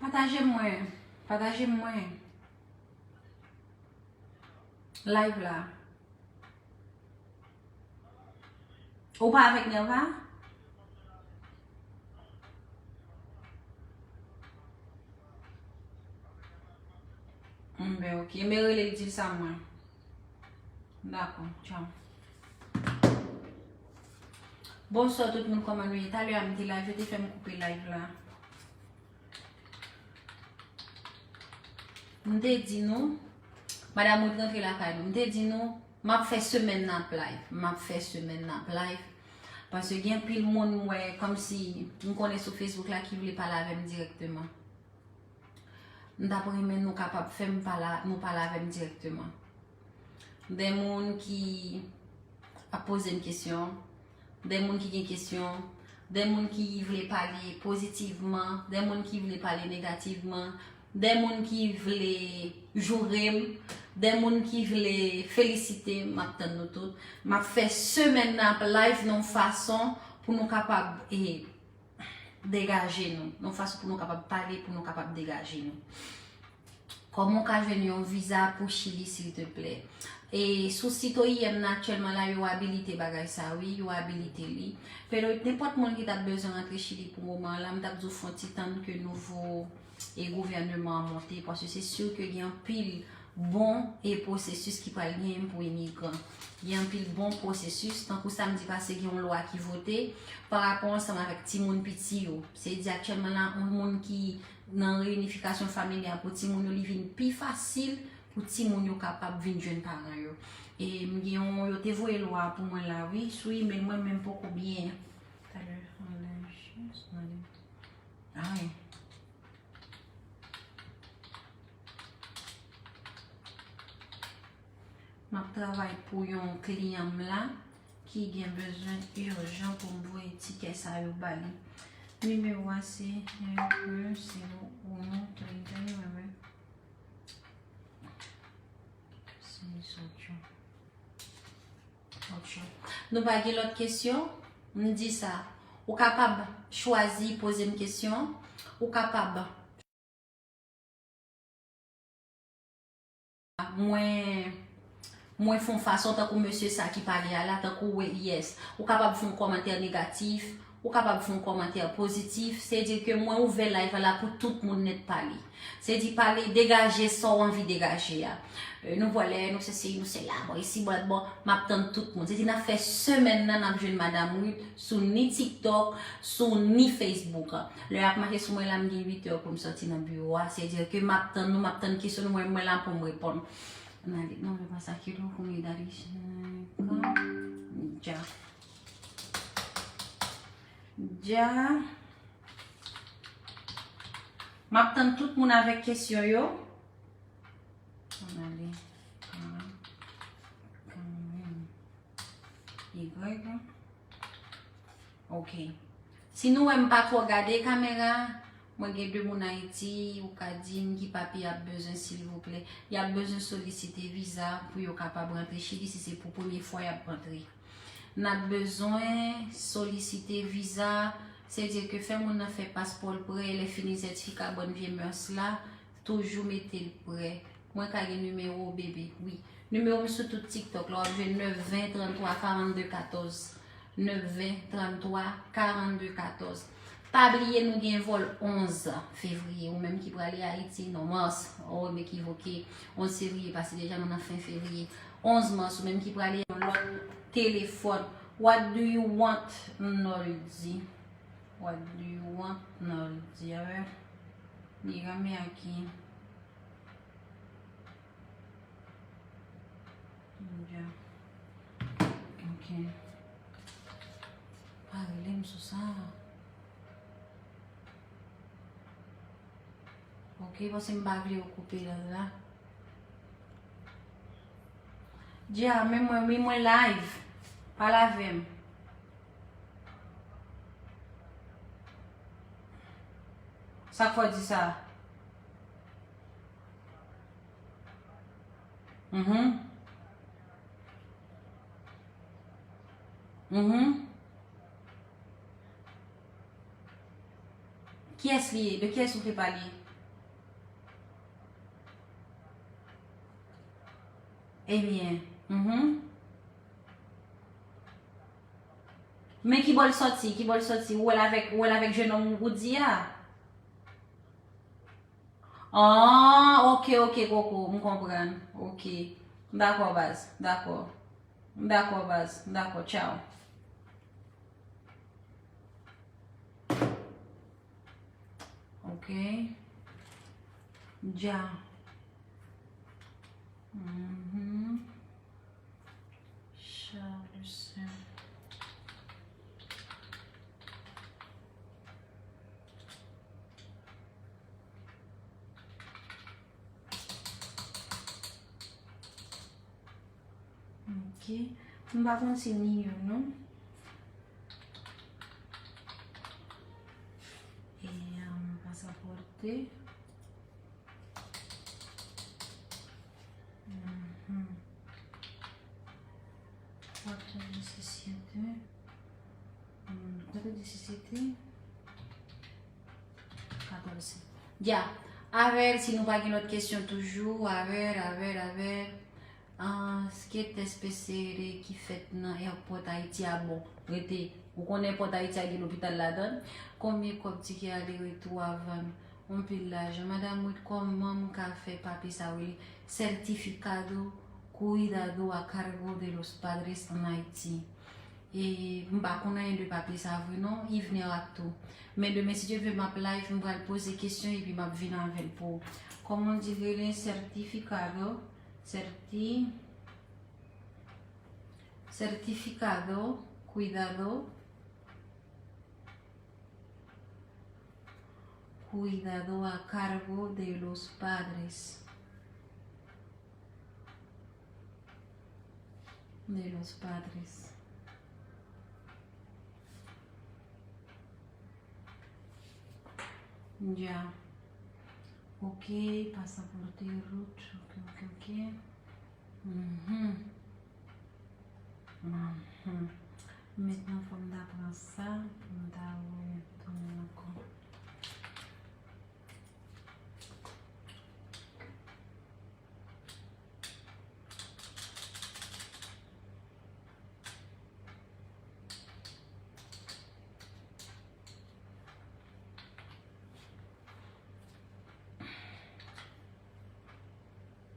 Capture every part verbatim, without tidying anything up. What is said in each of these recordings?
Pataje mwen. Pataje mwen. Live la. Ou pa avèk Nerva? Mwen, ok. Mwen rele l di l sa mwen. Dakò, tchaw. Bonswa tout moun, kòman nou ye? Talè a m te live, yo te fè m koupe live la. M te di nou, madanm Ruth rantre lakay nou. M te di nou, m ap fè semèn nan ap live. M ap fè semèn nan ap live. Paske gen pil moun m wè kòmsi m konnen sou Facebook la ki vle pale avè m dirèkteman. M t ap renmen nou kapab fè m pale, nou pale avè m dirèkteman. De moun ki ap poze m kesyon, de moun ki gen kesyon, de moun ki vle pale pozitivman, de moun ki vle pale negativman, de moun ki vle joure m, de moun ki vle felisite m, m ap tann nou tout. M ap fè semèn nan ap live nan yon fason pou nou kapab, e, degaje nou, yon fason pou nou kapab pale, pou nou kapab degaje nou. Kòman w ka jwenn yon viza pou Chili, silteplè? E sou sit O I M nan aktyèlman la, yo abilite bagay sa, wi, yo abilite li. Pero nenpòt moun ki t ap bezwen rantre Chili pou moman an la, m t ap di w fè yon ti tann ke nouvo, e, gouvèneman an monte, paske se si ke gen anpil bon, e, pwosesis ki pral genyen pou imigran. Gen anpil bon pwosesis, tankou samdi pase gen yon lwa ki vote pa rapò ansanm avèk timoun piti yo. Se di aktyèlman la, yon moun ki nan reyinifikasyon familyal pou timoun yo, li vin pi fasil pou timoun yo kapab vin jwenn paran yo. E m gen yon, yo te voye lwa pou mwen la, wi, sou imèl mwen, men m poko byen. Talè, anlè, jis, anlè. Ay. M ap travay pou yon kliyan m la ki gen bezwen ijan pou m voye tikè sa yo ba li. Nimewo a se un zéro uno treinta y nueve. Seis ocho. Ocho. Nou pa gen lòt kesyon? M di sa. Ou kapab chwazi poze m kesyon. Ou kapab Mwen, mwen fè yon fason tankou mesye sa ki pale a la, tankou, wi, yes. Ou kapab fè yon kòmantè negatif, ou kapab fè yon kòmantè pozitif. Se di ke mwen ouvè live la pou tout moun nèt pale. Se di pale, degaje sa w anvi degaje a. E, nou vòlè, nou sesi, nou sela, bò isi, bò la, bò, m ap tann tout moun. Se di n ap fè semèn nan, n ap jwenn Madam Ruth sou ni TikTok, sou ni Facebook. Lè y ap mache sou mwen la, m gen uit è pou m sòti nan biwo a. Se di ke m ap tann nou, m ap tann kesyon nou, mwen, mwen la pou m reponn. Ann ale, non, men pa sa ki lou pou m edali. Dja. Dja. M ap tann tout moun avèk kesyon yo. Ann ale. Kanmenm. Y. Ok. Si nou wè m pa twò gade kamera, mwen gen de moun Ayiti, ou ka di m ki papye y ap bezwen, silvouplè. Y ap bezwen solisite viza pou yo kapab rantre Chili, si se pou premye fwa y ap rantre. N ap bezwen solisite viza, se di ke fè moun nan fè paspò l prè, lè fini sètifika bòn vye mès la, toujou mete l prè. Mwen ka gen nimewo w, bebe? Wi. Nimewo m sou tout TikTok la, w ap jwenn nèf ven tranntwa karannde katòz. Nèf ven tranntwa karannde katòz. Pa bliye nou gen vòl onz fevriye, ou menm ki prale Ayiti, non, mas, o, m ekivoke, onz fevriye pase deja, nou nan fen fevriye. Onz mas, ou menm ki prale yon lòt telefòn. What do you want? Noldi. What do you want? Noldi. A wè. Li renmen ak ki? Dja. Ok. Pa rele m sou sa. Ok, paske m pa vle yo koupe live la. Dja, men mwen, men mwen live. Pale avè m. Sa k fè w di sa? Mhm. Mhm. Kiyès li ye? De kiyès ou vle pale? Ebyen, mhm. Men ki bò l sòti, ki bò l sòti? Ou wè l avèk, ou wè l avèk jenòm ou di a? Ah, ok, ok, Koko, m konprann. Ok. M dakò, baz. M dakò. M dakò, baz. M dakò. Tchaw. Ok. Dja. Mhm. Charles. Ok. M pa konn si ni youn, non. E, um, pasapòte. Mhm. Kote di sisite? Hmm, kote di sisite? Katòz. Dja. Avèl, si nou pa gen lòt kesyon toujou, avèl, avèl, avèl. Ah, èske tès P C R ki fèt nan airport Ayiti a bon? Rete. Ou konnen airport Ayiti a gen lopital ladan l? Konbyen kòb tikè ale retou a vann? Yon pil lajan. Madam Ruth, kòman m ka fè papye sa yo rele Certificado Cuidado a Cargo de los Padres en Haiti? E m pa konn anyen de papye sa vre non, Yvener ak tou. Men demen, si Dye vle, m ap live, m pral poze kesyon epi m ap vin avè l pou ou. Kòman di rele certificado, certi-, certificado, cuidado, cuidado a cargo de los padres. De los padres. Ya. Ok, pasapòte, Ruth. Ok, ok, ok. Mhm. Mhm. Mentnan fò m ta pran sa, pou m ta retounen ankò.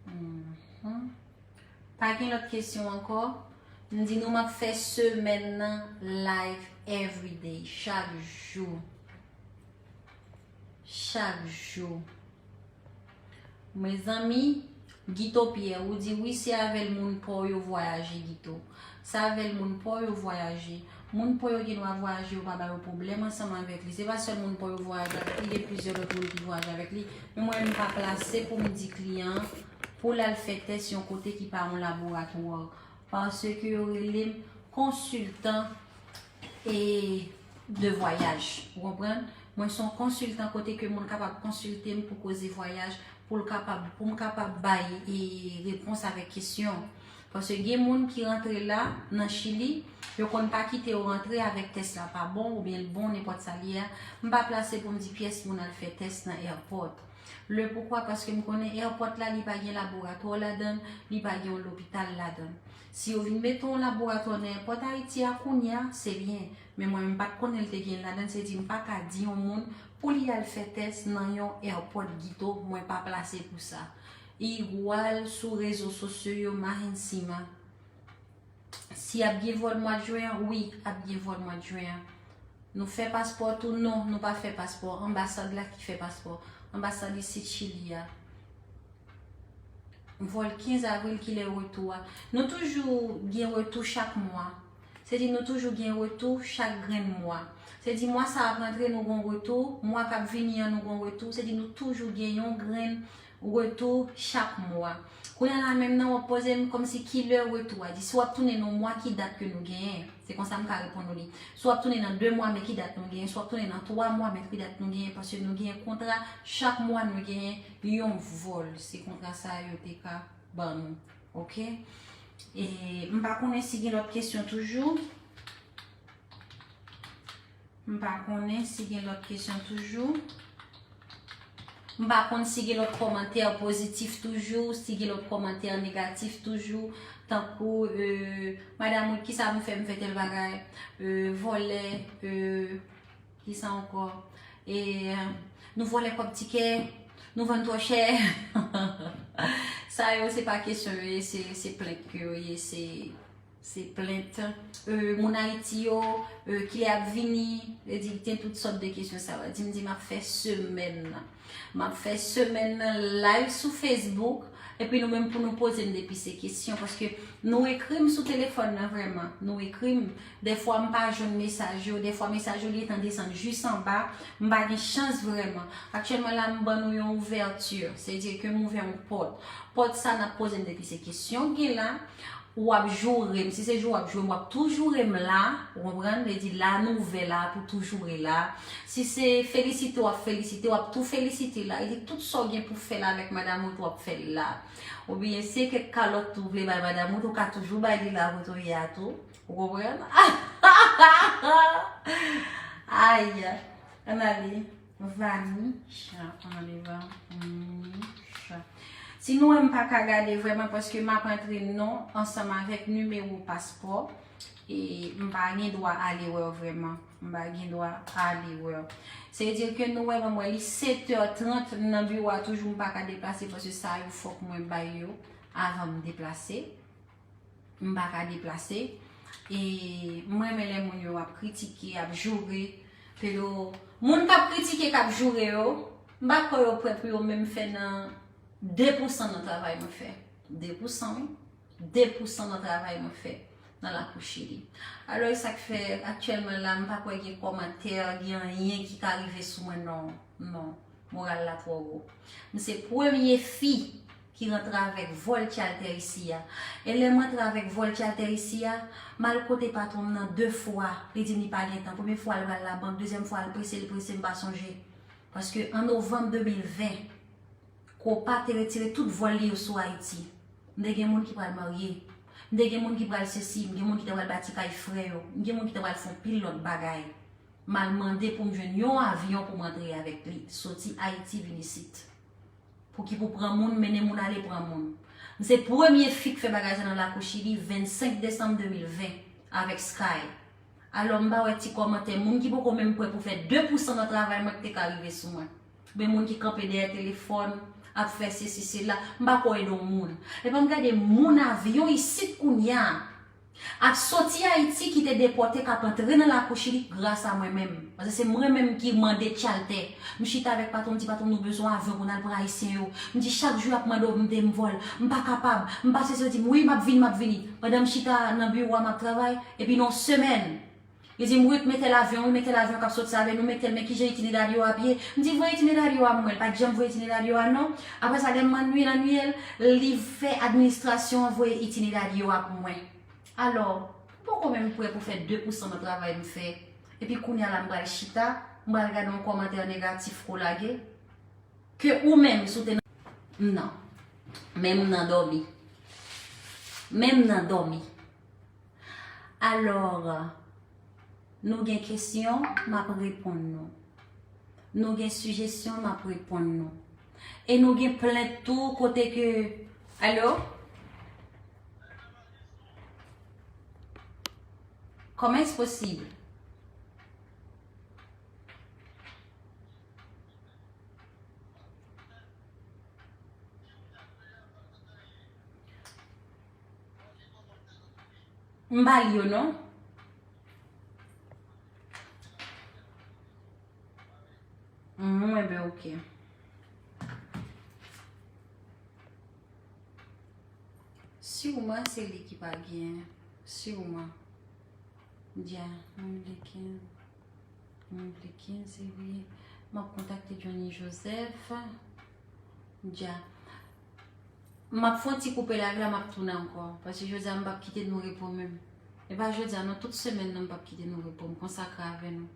Mhm. Pa gen lòt kesyon ankò? M di nou m ap fè semèn nan live everyday, chak jou. Chak jou. Mezanmi, Guito Pierre, ou di wi, se avè l moun pa w yo vwayaje, Guito. Se avè l moun pa w yo vwayaje. Moun pa w yo gen dwa vwayaje, yo pa ba yo pwoblèm ansanm avèk li. Se pa sèl moun pa w yo vwayaje avèk li, gen plizyè lòt moun ki vwayaje avèk li. Men mwen, m pa plase pou m di kliyan an pou l al fè tès yon kote ki pa yon laboratwa. Paske yo rele m konsiltan e de vwayaj. Ou konprann? Mwen se yon konsiltan kote ke moun kapab konsilte m pou koze vwayaj, pou l kapab, pou m kapab bay e repons avèk kesyon. Paske gen moun ki rantre la, nan Chili, yo konn pa kite yo rantre avèk tès la pa bon, oubyen l bon, nenpòt sa l ye a. M pa plase pou m di pyès moun al fè tès nan airport. Le poukwa? Paske m konnen airport la, li pa gen laboratwa ladan l, li pa gen yon lopital ladan l. Si yo vin mete yon laboratwa nan airport Ayiti a kounye a, se byen. Men mwen menm, m pa t konnen l te gen l ladan l, se di m pa ka di yon moun pou li al fè tès nan yon airport, Guito, mwen pa plase pou sa. Igual sou rezo sosyo yo, más encima. Si ap gen vòl mwa jen an, wi, ap gen vòl mwa jen an. Nou fè paspò tou? Non, nou pa fè paspò. Anbasad la ki fè paspò. Anbasad isit Chili a. Vòl kenz avril, kilè retou a? Nou toujou gen retou chak mwa. Se di nou toujou gen retou chak grenn mwa. Se di mwa sa ap rantre, nou gon retou. Mwa k ap vini an, nou gon retou. Se di nou toujou gen yon grenn retou chak mwa. Kounye a la menm nan, w ap poze m kòmsi kilè retou a. Di si w ap tounen nan yon mwa, ki dat ke nou genyen? Se konsa m ka reponn ou li. Si w ap tounen nan de mwa, men ki dat nou genyen? Si w ap tounen nan twa mwa, men ki dat nou genyen? Paske nou genyen kontra, chak mwa nou genyen yon vòl. Se kontra sa yo te ka ban nou. Oke? E m pa konnen si gen lòt kesyon toujou. M pa konnen si gen lòt kesyon toujou. M pa konn si gen lòt kòmantè pozitif toujou, si gen lòt kòmantè negatif toujou, tankou, euh, Madam Ruth, kisa m fè, m fè tèl bagay, euh, vòlè, euh, kisa ankò, e, euh, nou vòlè kòb tikè, nou vann twò chè. Sa yo, se pa kesyon yo ye, se, se plent ke yo ye, se, se plent. Euh, moun Ayiti yo, euh, kilè y ap vini, e di, gen tout sòt de kesyon sa yo. Di m, di m ap fè semèn nan. M ap fè semèn nan live sou Facebook. Epi nou menm pou nou poze m depi se kesyon. Paske nou ekri m sou telefòn nan vrèman. Nou ekri m. Dèfwa m pa jwenn mesaj yo. Dèfwa mesaj yo gentan desann jis anba. M pa gen chans vrèman. Aktyèlman la, m ban nou yon ouvèti. Se di ke m ouvè yon pòt. Pòt sa n ap poze m depi se kesyon k gen la. W ap joure m. Si se joure w ap joure m, w ap tou joure m la. Ou konprann? Vle di la nou ouvè la pou tou joure la. Si se felisite w ap felisite, w ap tou felisite la. E di tout sa w gen pou fè la avèk Madam Ruth w ap fè l la. Oubyen si se kèk kalòt tou w vle bay Madam Ruth, ou ka toujou bay li la kote w ye a tou. Ou konprann? Ay! Ann ale. Vanisha, ann ale Vanisha. Si nou wè m pa ka gade vrèman paske m ap antre non ansanm avèk nimewo paspò. E m pa gen dwa ale wè w vrèman. M pa gen dwa ale wè w. Se di ke nou wè m wè li sèt è trant nan biwo a toujou m pa ka deplase paske sa yo fòk mwen bay yo avan m deplase. M pa ka deplase. E m renmen lè moun yo ap kritike, ap joure. Pero moun k ap kritike, k ap joure yo, m pa kwè yo prè pou yo menm fè nan de pousan nan travay mwen fè. De pousan, wi. De pousan nan travay mwen fè nan lakou Chili. Alò, e sa k fè, aktyèlman la, m pa kwè gen kòmantè, gen anyen ki ka rive sou mwen, non. Non. Moral la twò wo. M se premye fi ki rantre avèk vòl Chalter isi a. E lè m rantre avèk vòl Chalter isi a, m al kote patwon m nan de fwa. Li di m li pa gen tan. Premye fwa, l pral labank. Dezyèm fwa, l prese, l prese, m pa sonje. Paske an novanm de mil ven, Copa te retire tout vòl li yo sou Ayiti. M te gen moun ki pral marye. M te gen moun ki pral sesi. M gen moun ki te pral bati kay frè yo. M gen moun ki te pral fè yon pil lòt bagay. M al mande pou m jwenn yon avyon pou m rantre avèk li, soti Ayiti vin isit. Pou ki pou pran moun, mennen moun ale pran moun. M se premye fi k fè bagay sa nan lakou Chili, vennsenk desanm de mil ven, avèk Sky. Alò, m pa wè ti kòmantè, moun ki poko menm prè pou fè de pousan nan travay mwen ki te ka rive sou mwen. Oubyen moun ki kanpe dèyè telefòn, ap fè sesi, sela, m pa ko ede yon moun. Epa m gade moun avyon isit kounye a. Ap soti Ayiti ki te depòte k ap antre nan lakou Chili gras a mwen menm. Paske se mwen menm ki mande Chalter. M chita avèk patwon, m di, "Patwon, nou bezwen avyon pou n al pran Ayisyen yo." M di, "Chak jou y ap mande w, m te m vòl. M pa kapab. M pa sesi." Yo di m, "Wi, m ap vini, m ap vini." Pandan m chita nan biwo a, m ap travay, epi nan yon semèn, yo di m, "Wi, mete l avyon, wi, mete l avyon k ap soti avè nou, mete l, men kijan itineraryo a ap ye." M di, "Voye itineraryo a mwen." L pa t janm voye itineraryo a, non. Apre sa, lè m annuye, l annuye l, li fè administrasyon an voye itineraryo a pou mwen. Alò, m poko menm prè pou fè de pousan nan travay m fè. Epi kounye a la m pral chita, m pral gade yon kòmantè negatif ke w lage. Ke ou menm, si w te nan. Non. Menm nan dòmi. Menm nan dòmi. Alò, nou gen kesyon, m ap reponn nou. Nou gen sijesyon, m ap reponn nou. E nou gen plent tou kote ke, alo? Comment est-ce possible? M pa li yo non. Mwen ben, ok. Siman se li ki pa gen. Siman. Dja, mwen vle kenz. Mwen vle kenz, wi. M ap kontakte Johnny Joseph. Dja. M ap fè yon ti koupe live la, m ap tounen ankò. Paske jodi a, m p ap kite nou repo menm. E pa jodi a, non, tout semèn nan, m p ap kite nou repo. M konsakre avè nou.